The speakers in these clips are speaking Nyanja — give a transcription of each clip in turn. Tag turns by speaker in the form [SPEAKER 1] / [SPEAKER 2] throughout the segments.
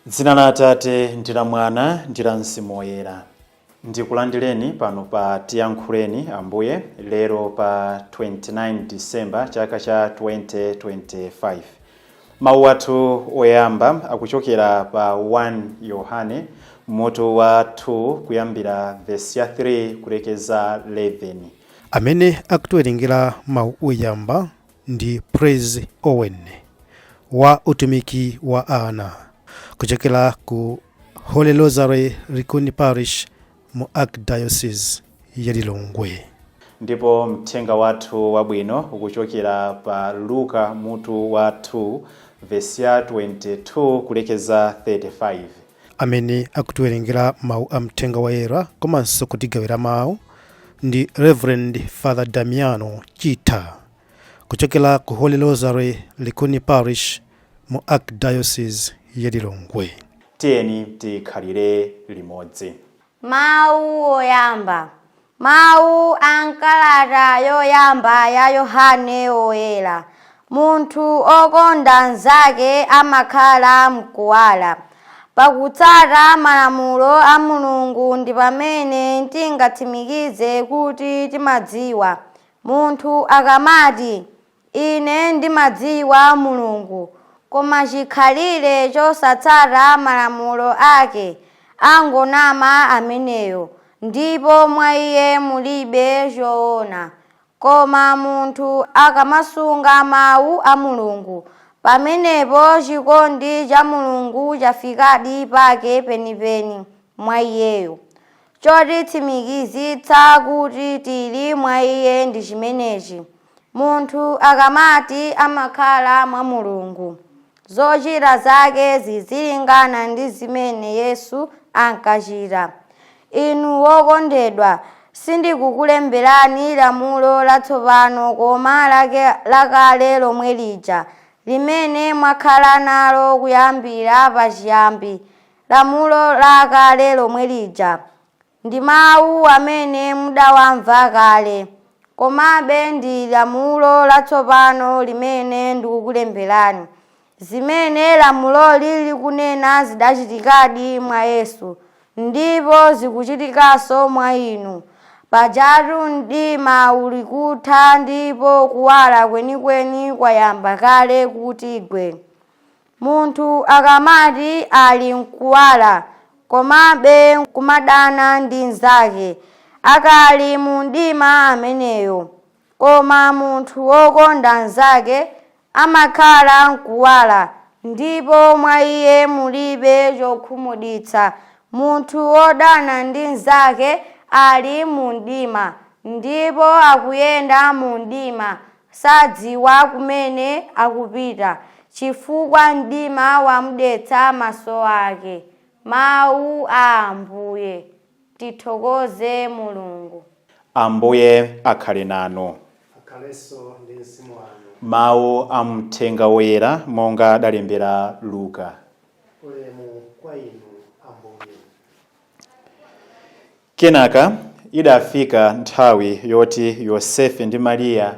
[SPEAKER 1] Dzina la Atate ndi la Mwana ndi la Mzimu Woyera. Ndikulandireni pano pa Tiyankhuleni Ambuye lero pa 29 December chaka cha 2025. Mawu athu oyamba akuchokera pa 1 Yohane mutu wa 2 kuyambira vesi ya 3 kulekeza 11.
[SPEAKER 2] Amene akutiwerengera mawu oyamba ndi Praise Owen wa utumiki wa ana kuchokera ku Holy Rosary Likuni Parish mu Archdiocese ya Lilongwe.
[SPEAKER 1] Ndipo mthenga wathu wabwino ukuchokera pa Luka mutu wa 2 vesi ya 22 kulekeza 35.
[SPEAKER 2] Amene akutiwerengera mawu a mthenga woyera komanso kutigawira mawu ndi Reverend Father Damiano Chitha kuchokera ku Holy Rosary Likuni Parish mu Archdiocese ya Lilongwe.
[SPEAKER 1] Tiyeni tikhalire limodzi.
[SPEAKER 3] Mawu oyamba. Mawu a m'kalata yoyamba ya Yohane Woyera. Munthu okonda mnzake amakhala mkuwala. Pakutsata malamulo a Mulungu ndi pamene tingatsimikize kuti timadziwa. Munthu akamati, "Ine ndimadziwa Mulungu," koma chikhalire chosatsata malamulo ake, angonama ameneyo, ndipo mwa iye mulibe choona. Koma munthu akamasunga mawu a Mulungu, pamenepo chikondi cha Mulungu chafikadi pake penipeni mwa iyeyo. Chotitsimikizitsa kuti tili mwa iye ndi chimenechi: munthu akamati amakhala mwa Mulungu, zochita zake zizilingana ndi zimene Yesu ankachita. Inu wokondedwa, sindikukulemberani lamulo latsopano koma lakale lomwe lija limene mwakhala nalo kuyambira pachiyambi. Lamulo lakale lomwe lija ndi mawu amene mudawamva kale. Komabe ndi lamulo latsopano limene ndikukulemberani. Zimene lamuloli likunena zidachitikadi mwa Yesu, ndipo zikuchitikanso mwa inu. Pajatu mdima uli kutha ndipo kuwala kwenikweni kwayamba kale kuti gwe. Munthu akamati ali mkuwala komabe kumadana ndi mnzake, akali mu mdima ameneyo. Koma munthu wokonda mnzake amakhala mkuwala, ndipo mwa iye mulibe chokhumudwitsa. Munthu wodana ndi mnzake ali mu mdima, ndipo akuyenda mu mdima, sadziwa kumene akupita, chifukwa mdima wamudetsa maso ake. Mawu a Ambuye. Tithokoze Mulungu.
[SPEAKER 1] Ambuye akhale nanu.
[SPEAKER 4] Akhalenso ndi mzimu wanu.
[SPEAKER 1] Mawu a mthenga woyera monga adalembera Luka.
[SPEAKER 4] Ulemu kwa inu, Ambuye.
[SPEAKER 1] Kenaka idafika nthawi yoti Yosefe ndi Mariya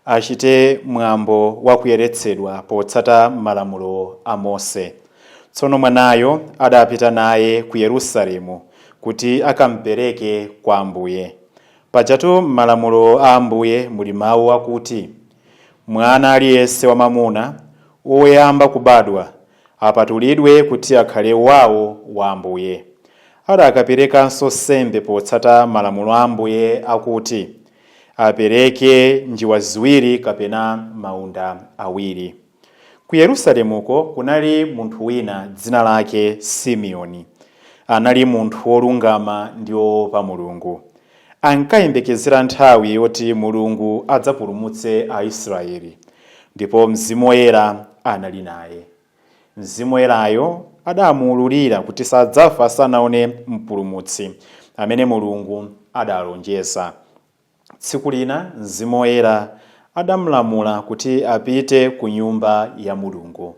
[SPEAKER 1] achite mwambo wa kuyeretsedwa potsata malamulo a Mose. Tsono mwanayo adapita naye ku Yerusalemu kuti akampereke kwa Ambuye. Pajatu m'malamulo a Ambuye muli mawu akuti, mwana aliyense wamwamuna woyamba kubadwa apatulidwe kuti akhale wawo wa Ambuye. Adakaperekanso nsembe potsata malamulo a Ambuye akuti, apereke njiwa ziwiri kapena maunda awiri. Ku Yerusalemuko kunali munthu wina dzina lake Simeoni. Anali munthu wolungama ndi woopa Mulungu. Ankayembekezera nthawi yoti Mulungu adzapulumutse Aisraeli, ndipo Mzimu Woyera anali naye. Mzimu Woyerayo adamuwululira kuti sadzafa asanaone Mpulumutsi amene Mulungu adalonjeza. Tsiku lina Mzimu Woyera adamulamula kuti apite ku nyumba ya Mulungu.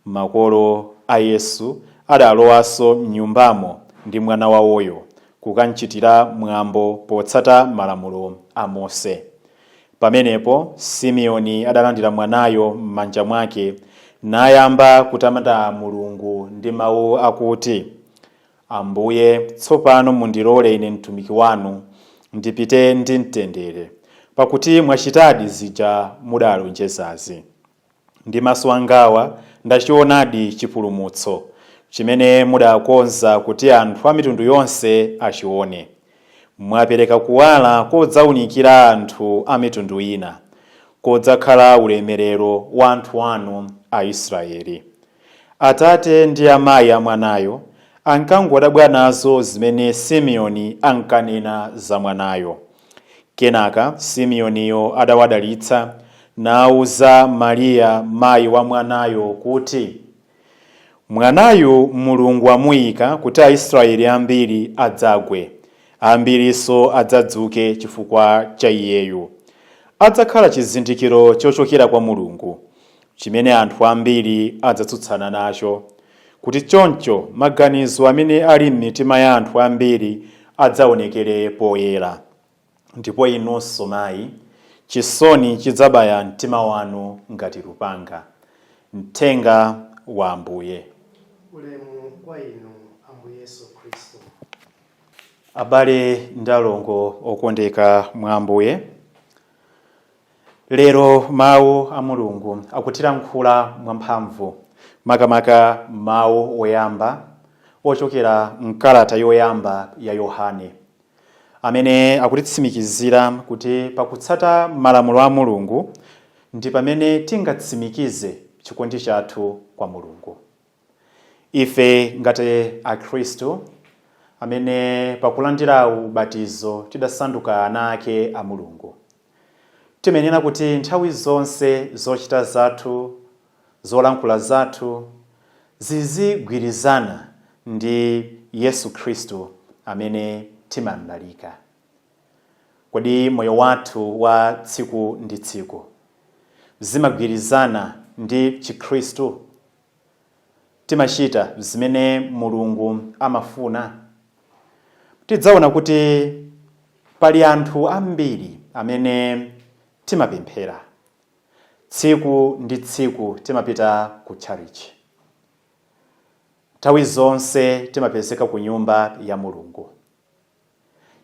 [SPEAKER 1] Makolo a Yesu adalowanso m'nyumbamo ndi mwana wawoyo kukamchitira mwambo potsata malamulo a Mose. Pamenepo Simeoni adalandira mwanayo m'manja mwake Nayamba kutamanda Mulungu ndi mawu akuti, Ambuye, tsopano mundilole ine mtumiki wanu ndipite ndi mtendere, pakuti mwachitadi zija mudalonjezazi. Ndi maso angawa ndachionadi chipulumutso chimene mudakonza kuti anthu a mitundu yonse achione. Mwapereka kuwala kodzawunikira anthu a mitundu ina, kodzakhala ulemerero wa anthu anu Aisraeli. Atate ndi amayi a mwanayo ankangodabwa nazo zimene Simeoni ankanena za mwanayo. Kenaka Simeoniyo adawadalitsa nawuza Mariya mayi wa mwanayo kuti, Mwanayu Mulungu amuyika kuti Aisraeli ambiri adzagwe, ambirinso adzadzuke chifukwa cha iyeyu. Adzakhala chizindikiro chochokera kwa Mulungu, chimene anthu ambiri adzatsutsana nacho, kuti choncho maganizo amene ali m'mitima ya anthu ambiri adzaonekere poyera. Ndipo inunso mayi, chisoni chidzabaya mtima wanu ngati lupanga. Mthenga wa Ambuye.
[SPEAKER 4] Ulemu kwa inu, Ambuye Yesu Khristu.
[SPEAKER 1] Abale ndi alongo okondeka mwa Ambuye, lero mawu a Mulungu akutilankhula mwamphamvu, makamaka mawu oyamba ochokera mkalata yoyamba ya Yohane, amene akutitsimikizira kuti pakutsata malamulo a Mulungu ndi pamene tingatsimikize chikondi chathu kwa Mulungu. Ife ngati Akhristu amene pakulandira ubatizo tidasanduka ana ake a Mulungu, timenena kuti nthawi zonse zochita zathu, zolankhula zathu zizigwirizana ndi Yesu Khristu amene timamlalika. Kodi moyo wathu wa tsiku ndi tsiku zimagwirizana ndi Chikhristu? Timachita zimene Mulungu amafuna? Tidzaona kuti pali anthu ambiri amene timapemphera tsiku ndi tsiku, timapita ku tchalitchi nthawi zonse, timapezeka ku nyumba ya Mulungu,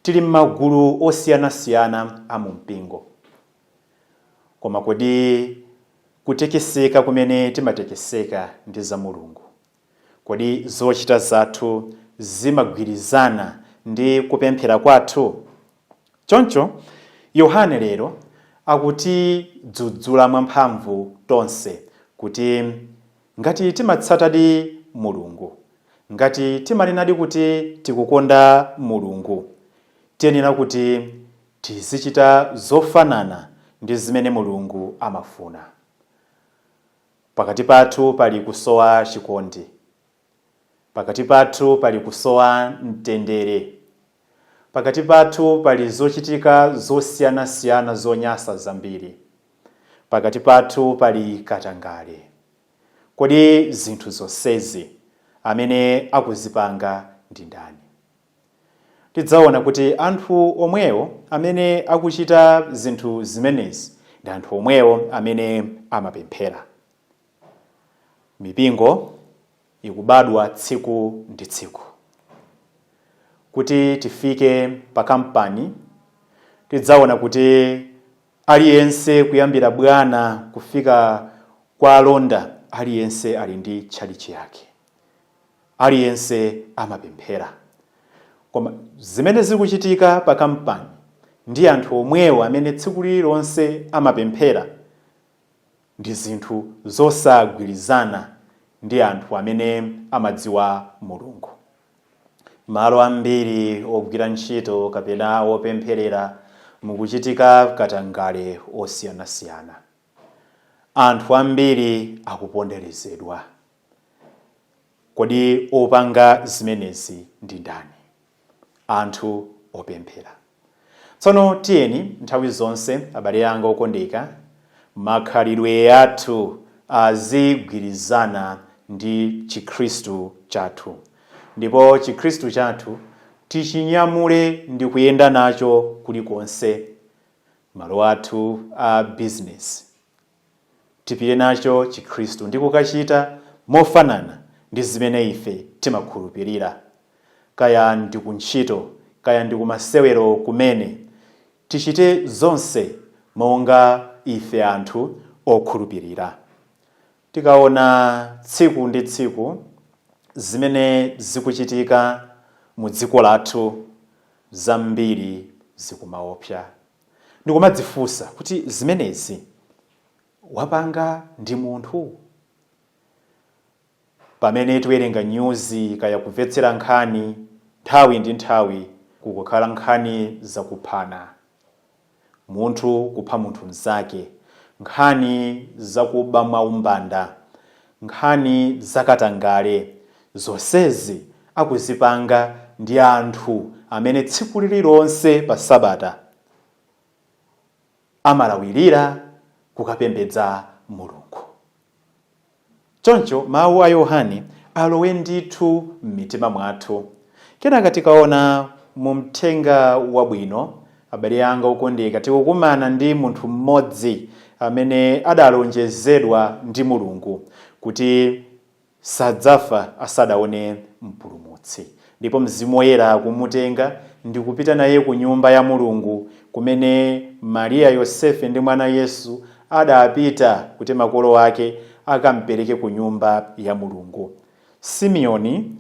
[SPEAKER 1] tili m'magulu osiyanasiyana a mu mpingo. Koma kodi kutekeseka kumene timatekeseka ndi za Mulungu? Kodi zochita zathu zimagwirizana ndi kupemphera kwathu? Choncho Yohane lero akutidzudzula mwamphamvu tonse kuti ngati timatsatadi Mulungu, ngati timanenadi kuti tikukonda Mulungu, tiyenera kuti tizichita zofanana ndi zimene Mulungu amafuna. Pakati pathu pali kusowa chikondi, pakati pathu pali kusowa mtendere, pakati pathu pali zochitika zosiyanasiyana zonyasa zambiri, pakati pathu pali katangale. Kodi zinthu zonsezi amene akuzipanga ndi ndani? Tidzaona kuti anthu omwewo amene akuchita zinthu zimenezi ndi anthu omwewo amene amapemphera. Mipingo ikubadwa tsiku ndi tsiku. Kuti tifike pa kampani, tidzaona kuti aliyense kuyambira bwana kufika kwa alonda, aliyense ali ndi tchalitchi yake, aliyense amapemphera. Koma zimene zikuchitika pa kampani ndi anthu omwewo amene tsiku lililonse amapemphera ndi zinthu zosagwirizana ndi anthu amene amadziwa Mulungu. Malo ambiri ogwira ntchito kapena opempherera mukuchitika katangale osiyanasiyana, anthu ambiri akuponderezedwa. Kodi opanga zimenezi ndi ndani? Anthu opemphera. Tsono tiyeni nthawi zonse, abale anga okondeka, makhalidwe athu azigwirizana ndi Chikhristu chathu, ndipo Chikhristu chathu tichinyamule ndi kuyenda nacho kulikonse. Malo athu a business, Tipite nacho Chikhristu ndi kukachita mofanana ndi zimene ife timakhulupirira. Kaya ndi kuntchito, kaya ndi kumasewero kumene, tichite zonse monga ife anthu okhulupirira. Tikaona tsiku ndi tsiku zimene zikuchitika mu dziko lathu, zambiri zikumaopsa, ndikumadzifunsa kuti zimenezi wapanga ndi munthu? Pamene tiwerenga nyuzi kaya kumvetsera nkhani, nthawi ndi nthawi kukukhala nkhani zakuphana, munthu kupha munthu mnzake, nkhani zakuba mwaumbanda, nkhani zakatangale. Zonsezi akuzipanga ndi anthu amene tsiku lililonse pa sabata amalawirira kukapembedza Mulungu. Choncho mawu a Yohane alowe ndithu m'mitima mwathu. Kenaka tikaona mu mthenga wabwino, abale anga okondeka, tikukumana ndi munthu mmodzi amene adalonjezedwa ndi Mulungu kuti sadzafa asadaone Mpulumutsi, ndipo Mzimu Woyera akumutenga ndi kupita naye ku nyumba ya Mulungu kumene Mariya, Yosefe ndi mwana Yesu adapita kuti makolo ake akampereke ku nyumba ya Mulungu. Simeoni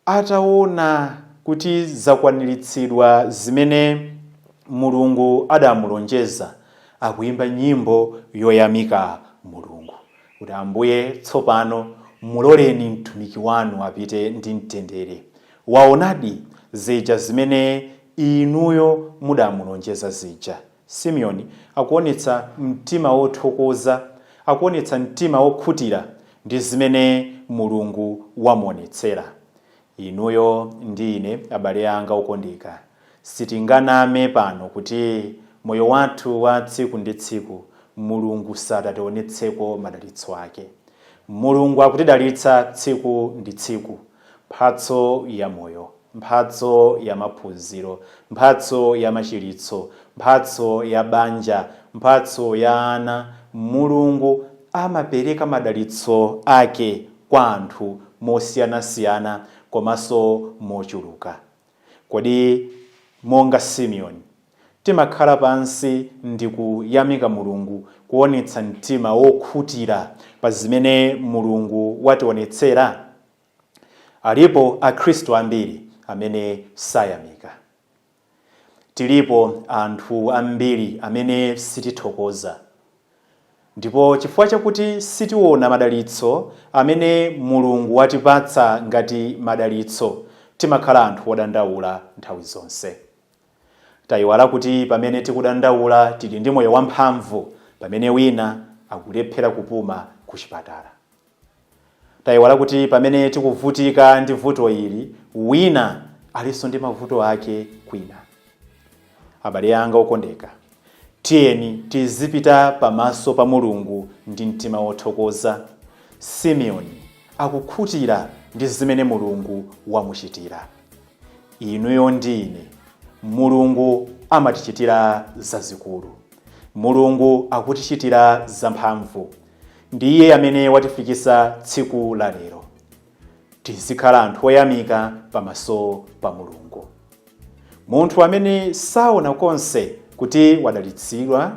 [SPEAKER 1] ataona kuti zakwaniritsidwa zimene Mulungu adamulonjeza, akuyimba nyimbo yoyamika Mulungu kuti, "Ambuye, tsopano muloleni mtumiki wanu apite ndi mtendere. Waonadi zija zimene inuyo mudamulonjeza zija." Simeoni akuonetsa mtima wothokoza, akuonetsa mtima wokhutira ndi zimene Mulungu wamuonetsera. Inuyo ndi ine, abale anga okondeka, sitinganame pano kuti moyo wathu wa tsiku ndi tsiku Mulungu sadationetseko madalitso ake. Mulungu akutidalitsa tsiku ndi tsiku, mphatso ya moyo, mphatso ya maphunziro, mphatso ya machiritso, mphatso ya banja, mphatso ya ana. Mulungu amapereka madalitso ake kwa anthu mosiyanasiyana komanso mochuluka. Kodi monga Simeoni timakhala pansi ndi kuyamika Mulungu, kuonetsa mtima wokhutira pa zimene Mulungu wationetsera? Alipo Akhristu ambiri amene sayamika. Tilipo anthu ambiri amene sitithokoza, ndipo chifukwa chakuti sitiona madalitso amene Mulungu watipatsa ngati madalitso, timakhala anthu odandaula nthawi zonse. Tayiwala kuti pamene tikudandaula tili ndi moyo wamphamvu, pamene wina akulephera kupuma ku chipatala. Tayiwala kuti pamene tikuvutika ndi vuto ili, wina alinso ndi mavuto ake kwina. Abale anga okondeka, tiyeni tizipita pamaso pa Mulungu ndi mtima wothokoza. Simeoni akukhutira ndi zimene Mulungu wamuchitira. Inuyo ndi ine, Mulungu amatichitira zazikulu, Mulungu akutichitira zamphamvu. Ndiye amene watifikisa tsiku la lero. Tizikhala anthu oyamika pamaso pa Mulungu. Munthu amene saona konse kuti wadalitsidwa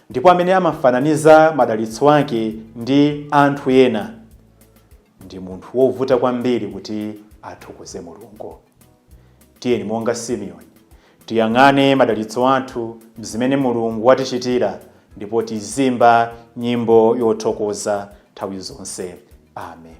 [SPEAKER 1] ndipo amene amafananiza madalitso ake ndi anthu ena ndi munthu wovuta kwambiri kuti athokoze Mulungu. Tiyeni monga Simeoni tiyang'ane madalitso athu, zimene Mulungu watichitira, ndipo tizimba nyimbo yothokoza nthawi zonse. Amen.